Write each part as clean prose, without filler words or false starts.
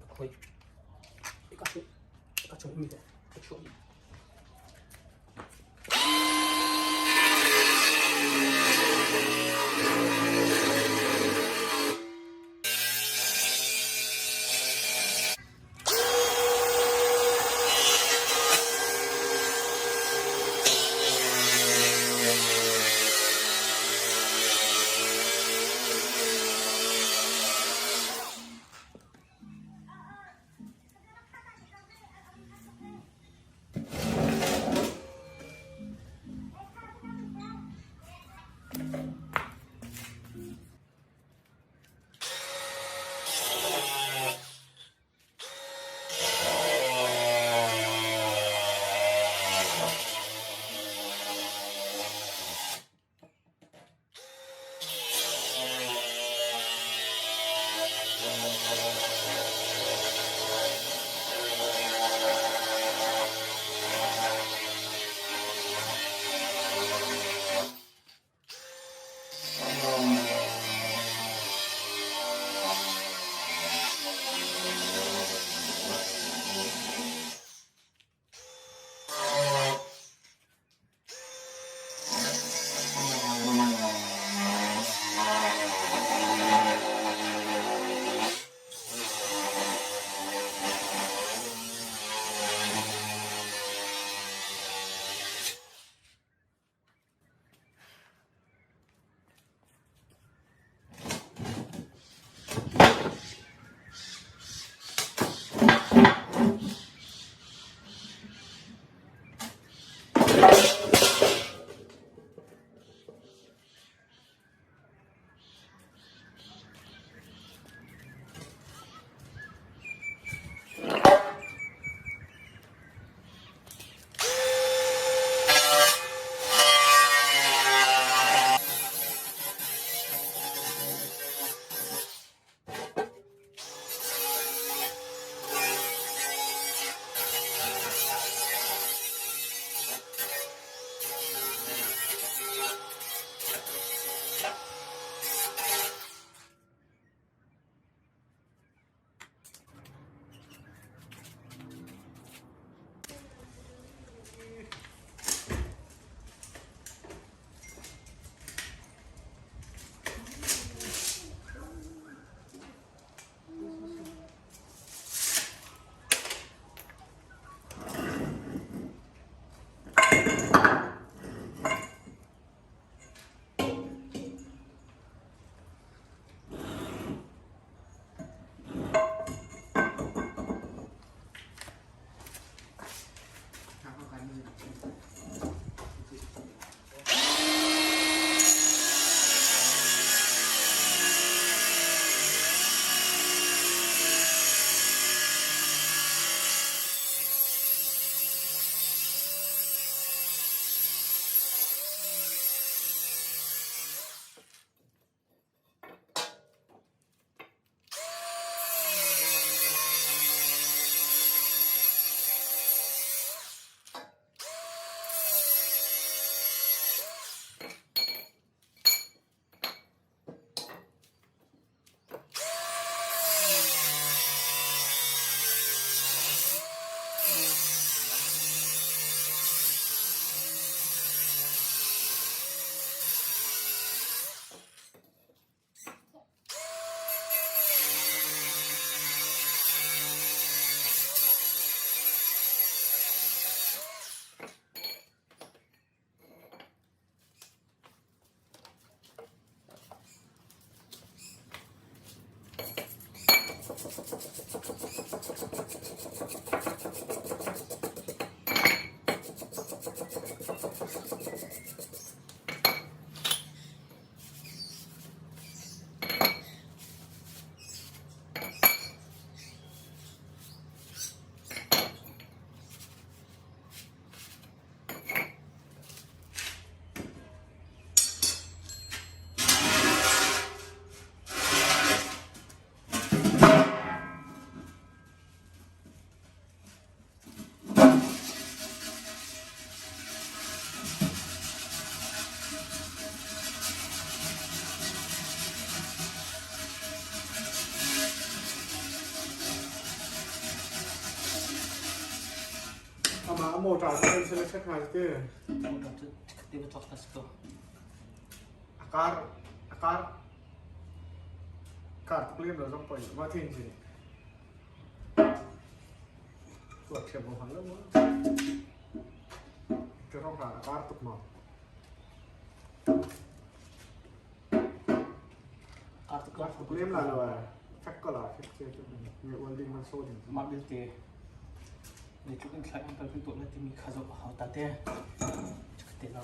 Khoi. Ka chu. Ka chung mi ka chuah. A motor cu kan sila check hna te. Motor cu te va cawk ta si ko. A kar a kar kar tuk lem lo zong poi ma thin sin. Tuak thiam ko hang lo ma. Te rong ra a kar tuk ma. Kar tuk Kar tuk lem la lo a. Fek ko la fek che tu. Nge welding man so ding. Mah belte zeitluk in thlai an kal kan tuah lai timi kha zoh a hau ta te. Te la.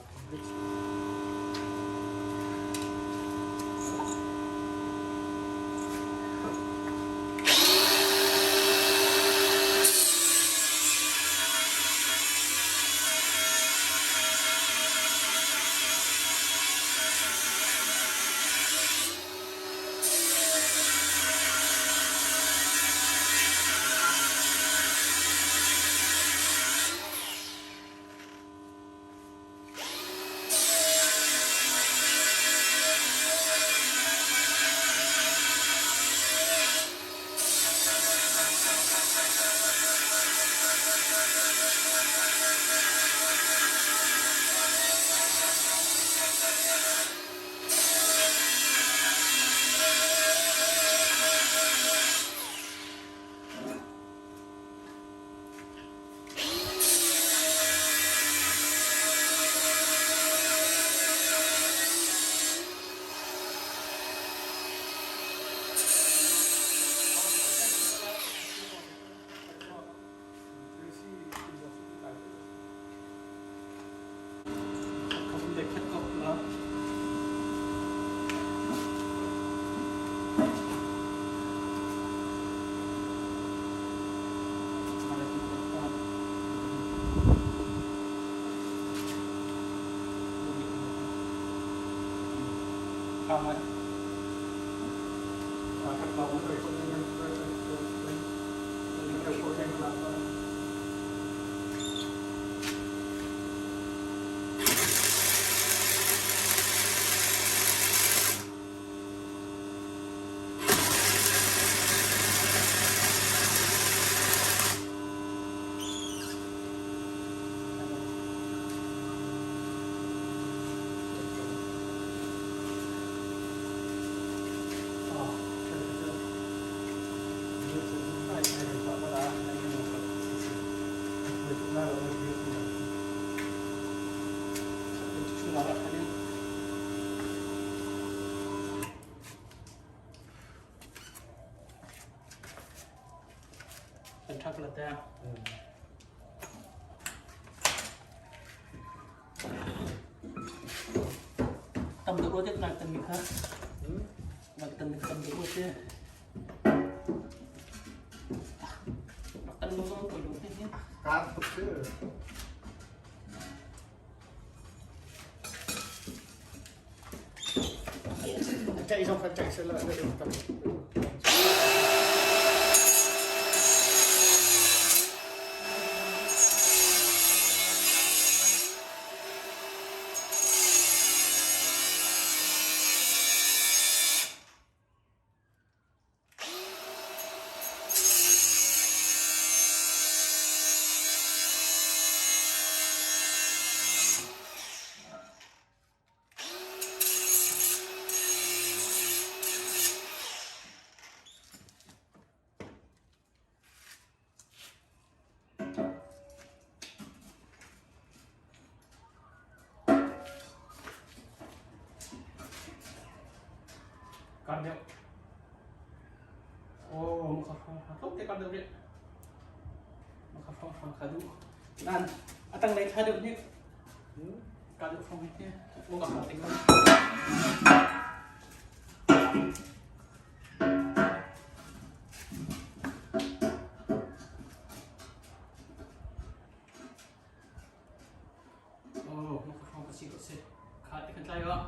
Kan ṭhak la te. Tam deuh rua te nak tan mi kha. Nak tan mi tam deuh rua te. Nak tan lu zong poi lu te hi. Kar tuk si. Chạy xong phải chạy xe lợn để tập. Kar deuh. Oh, maka tluk te kar deuh rih. Maka phong phong kha duh. Nan, atang lei tha deuh nih. Kar deuh phong hi. Maka phong ting. Oh, maka phong ka si ko si. Kha te kan tlai wa.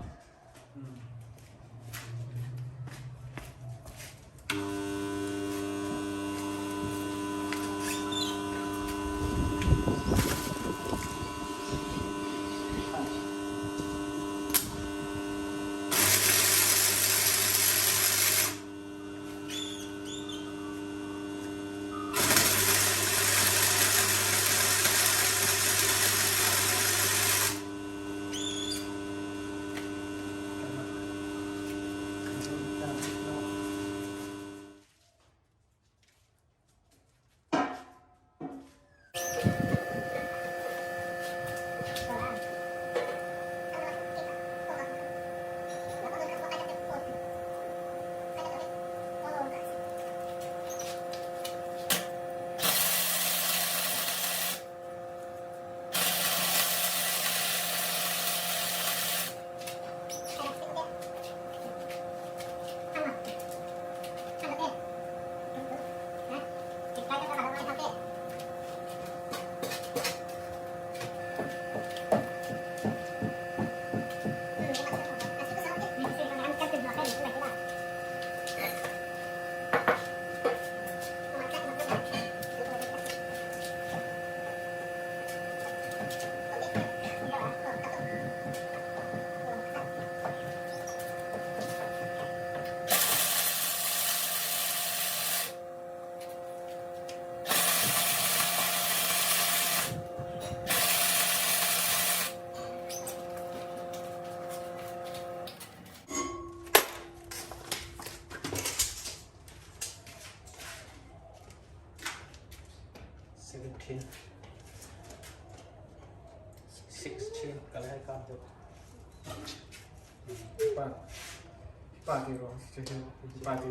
17 16 ka lai kam deuh. Pa pa ti ro pa ti.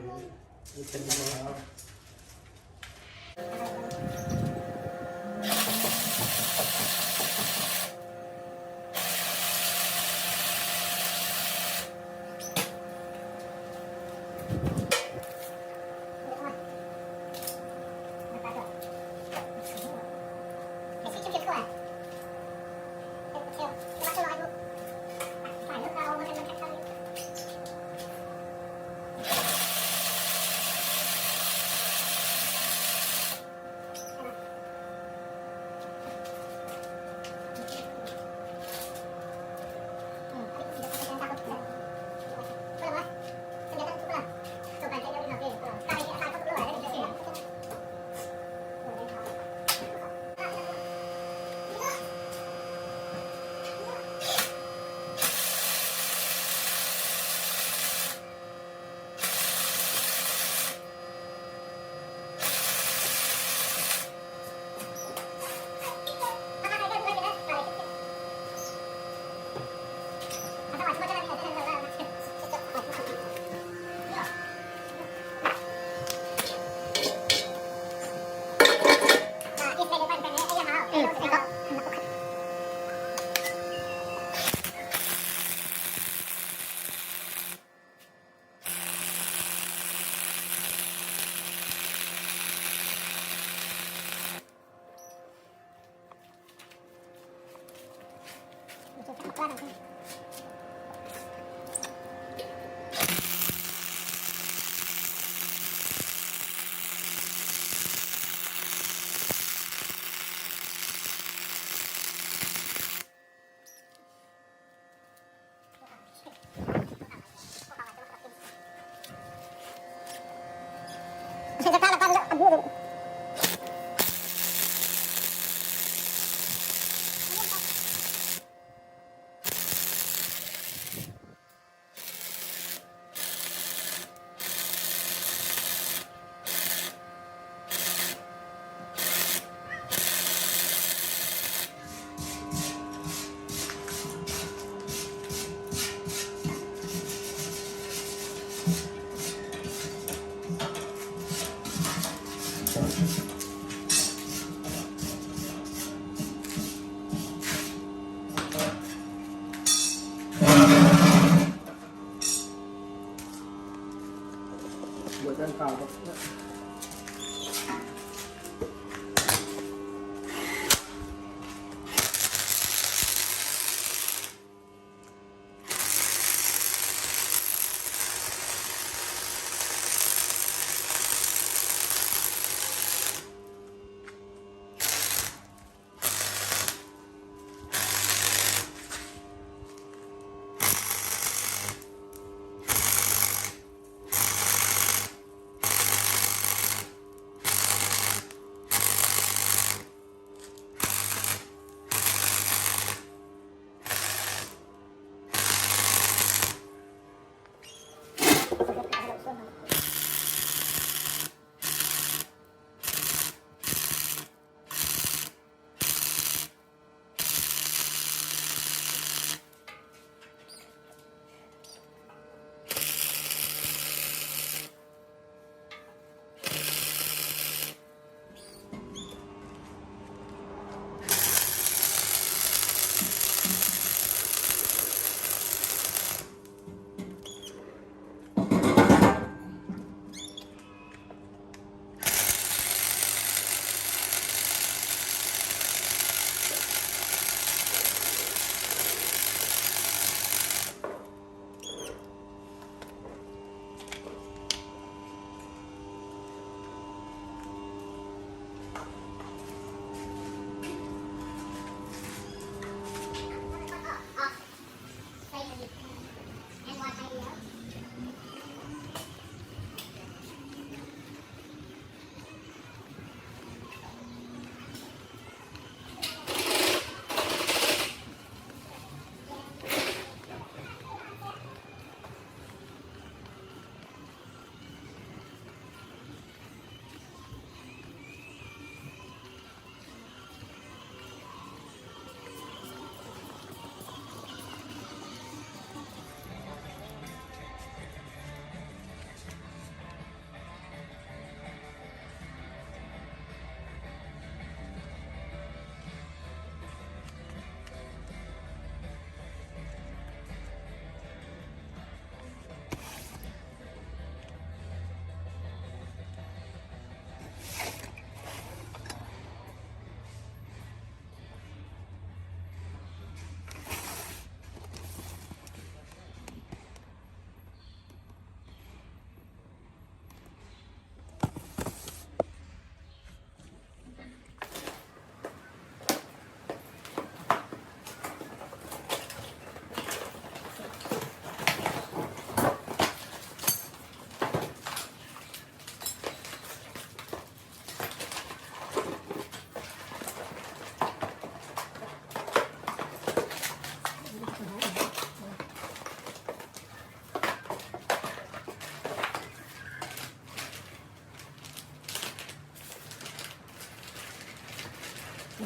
I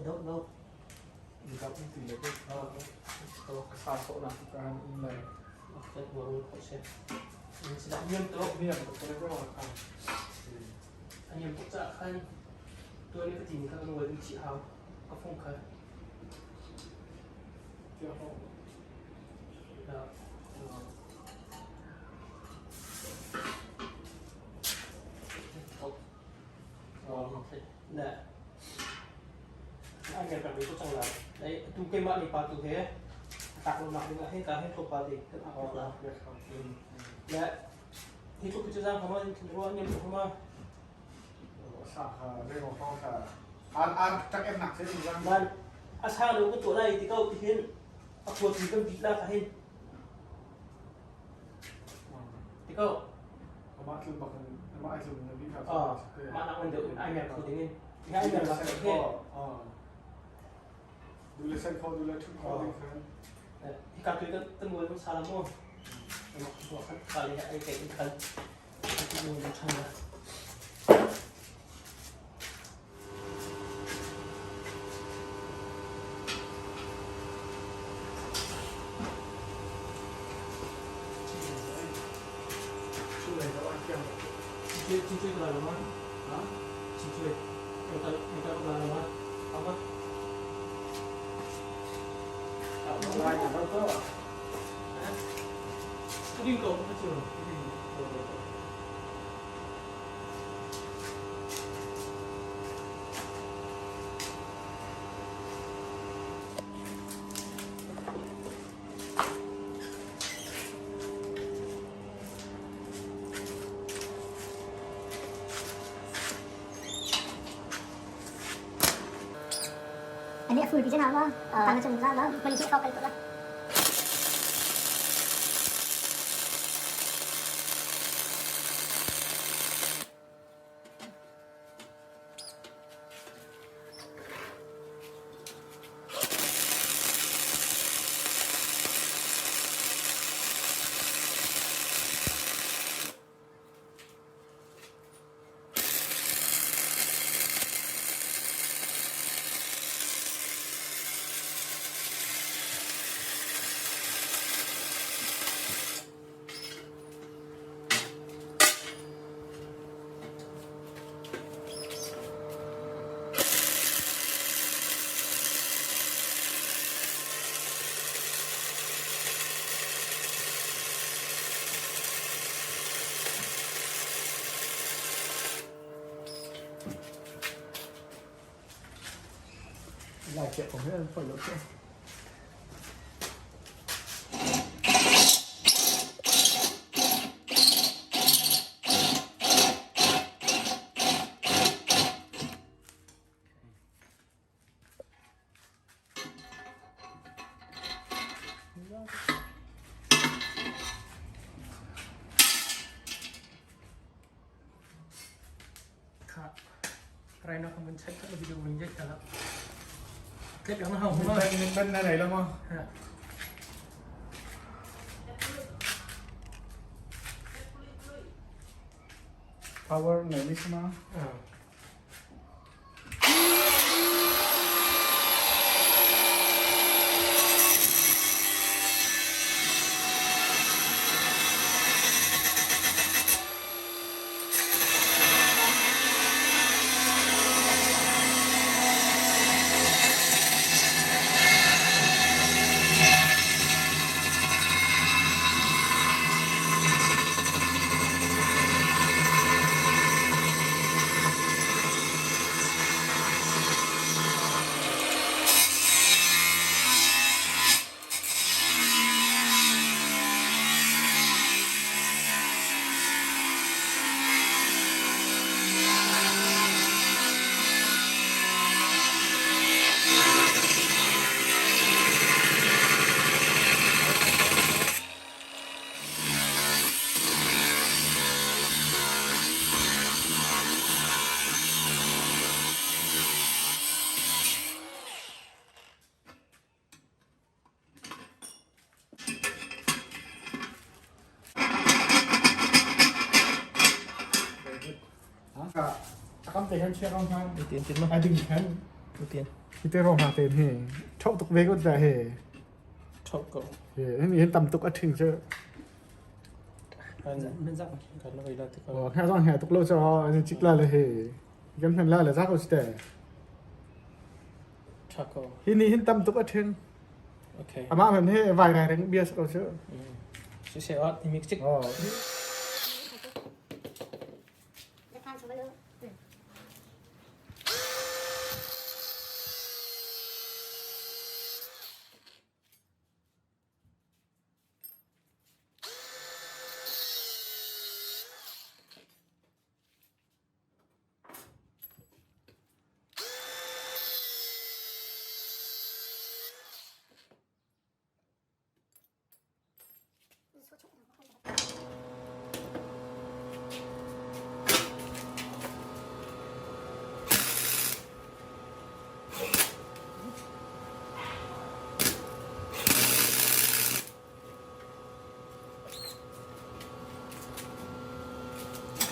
don't know. A niam tuk caah khan tuan i ka timi kha ka nuai in chih hau. Ka fung kha. Le an kan pek ko cang lai. Dai tu keimah nih pa tu he tak lo nak ding ah hin ka hin tlawmpal te kan ak la. Le hi tluk cu zang hama ruah niam tuk hama. Man a sang lo ka tuah lai ti ko ti hin a khua tu kan bit la ka hin. Ti ko. Amah tlum bak in amah tlum na bi kha. Ah, mah nak man deuh in ai mer kho ding in. Ai mer la he. Du le sai kho du le thu kho ding khan. Hi ka tu kan kan ngol sa la mo. Amah tu khan ka le ai kai in khan. Tu ngol chan la. Ani a ful ti na ma tang chung za ma poli khi kal ko la. Lai che ko he foi lo che. Na kan vun check ka video vun check ta. Clip yang na hau ma. Min ban na nei lo ma. Power nei mi ma. Kam te khan chia kam khan. Tiền tiền mà. Ai ding khan. Tiền. Hi te ro ma te he. Thok tuk ve ko da he. Thok ko. He ni tam tuk a thing che. Kan kan lo ila te ko. 哦，看上海独楼这哦，你这来了嘿，跟他来了咋个是的？ Thak ko. ฮินี่หินตำตุกอะทึง Okay. อามาเหมือนเฮ้วายไรเรงเบียร์เราเชื่อ Si se at ni mix อ๋อ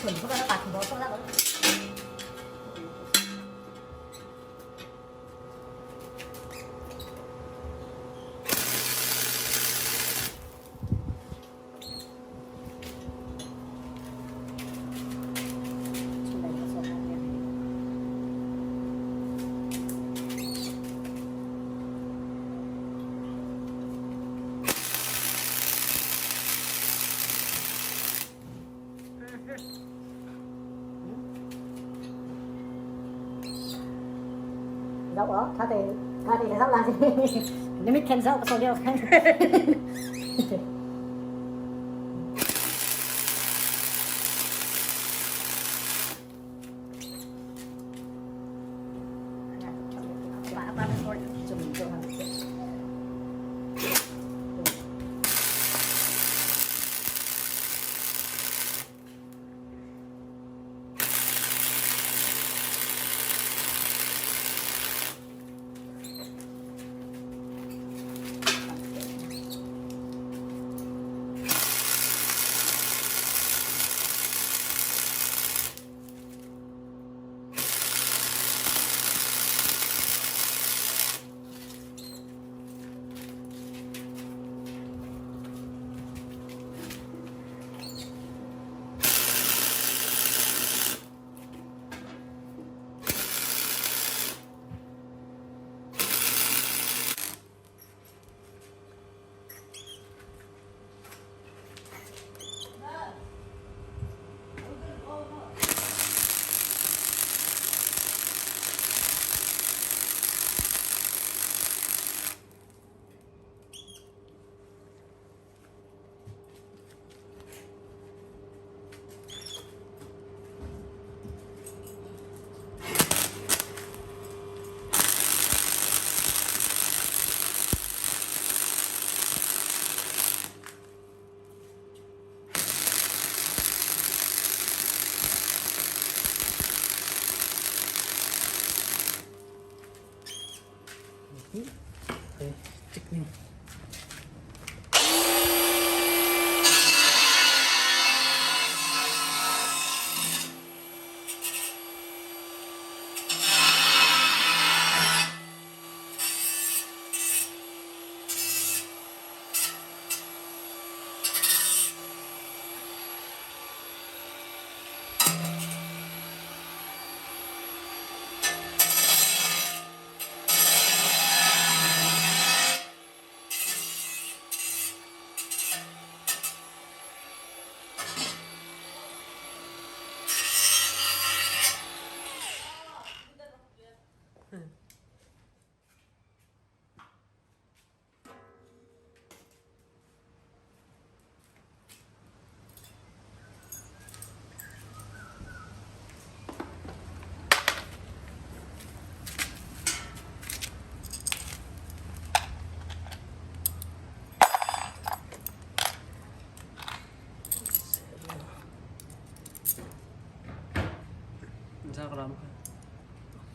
chuẩn không nó bạc bó không ra Dẫu đó, tha thì tha thì dẫu là gì? Nếu mình thêm dẫu có số điều không? Cik ning.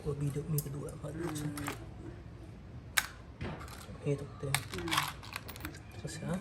Kuabi deuhmi ka duh ah mah duh cu. Hme tuk te. Sasa.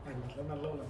Ai mat lo mat lo lo.